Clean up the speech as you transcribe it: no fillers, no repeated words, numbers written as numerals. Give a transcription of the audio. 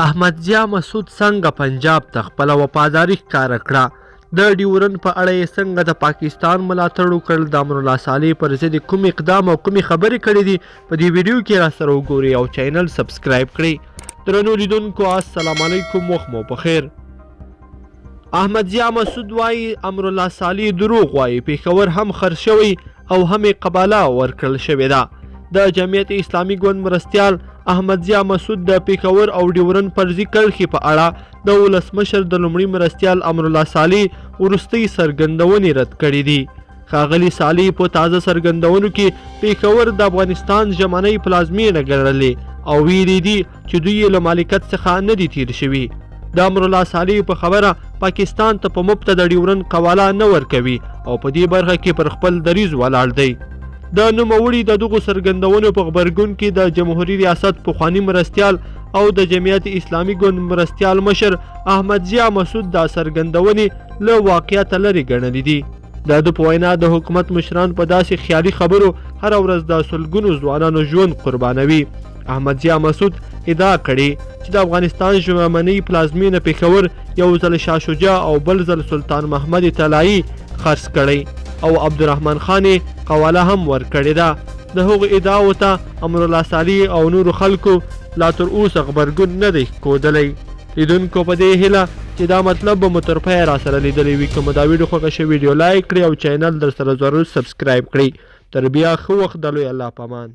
احمد ضیا مسعود څنګه پنجاب ته خپله وفاداري ښکاره کړه؟ د ډیورن په اړه یې څنګه د پاکستان ملاتړ وکړ؟ د امرالله صالح پر ضد کوم اقدام او کومې خبرې کړې دي؟ په دې ویډیو کې را سره وګورئ او چینل سبسکرایب کړئ. درنو لیدونکو السلام علیکم، وخت مو پخیر. احمد ضیا مسعود وايي امرالله صالح دروغ وايي، پېښور هم خرڅ شوی او هم یې قباله ورکړل شوې ده. د جمعیت اسلامي ګوند مرستیال احمد ضیا مسعود د پېښور او ډیورن فرضي کرښې په اړه د ولسمشر د لومړي مرستیال امرالله صالح وروستۍ څرګندونې رد کړې دي. ښاغلي صالح په تازه څرګندونو کې پېښور د افغانستان ژمنۍ پلازمېنه ګڼلې او ویلي دي چې دوی یې له مالکت څخه نه دي تیر شوي. د امرالله صالح په خبره پاکستان ته په مفته د ډیورن قواله نه ورکوي او په دې برخه کې پر خپل دریځ ولاړ دی. د نوموړي د دغو څرګندونو په غبرګون کې د جمهوري ریاست پخواني مرستیال او د جمعیت اسلامي ګوند مرستیال مشر احمد ضیا مسعود دا څرګندونې له واقعیته لرې ګڼلې دي. د ده په وینا د حکومت مشران په داسې خیالي خبرو هره ورځ د سلګونو ځوانانو ژوند قربانوي. احمد ضیا مسعود ادعا کړې چې د افغانستان ژمنۍ پلازمینه پېښور یو ځل شاه شجاع او بل ځل سلطان محمد طلایي خرڅ کړی او عبدالرحمن خان یې قواله هم ورکړې ده. د هغو ادعاوو ته امرالله صالح او نورو خلکو لا تر اوسه غبرګون نه دی ښودلی. لیدونکو په دې هیله چې دا مطلب به مو تر پایه راسره لیدلی وي. که مو دا ویډیو خوښه شوه ویډیو لایک کړئ او چینل درسره ضرور سبسکرایب کړئ. تر بیا ښه وخت د لوی الله په امان.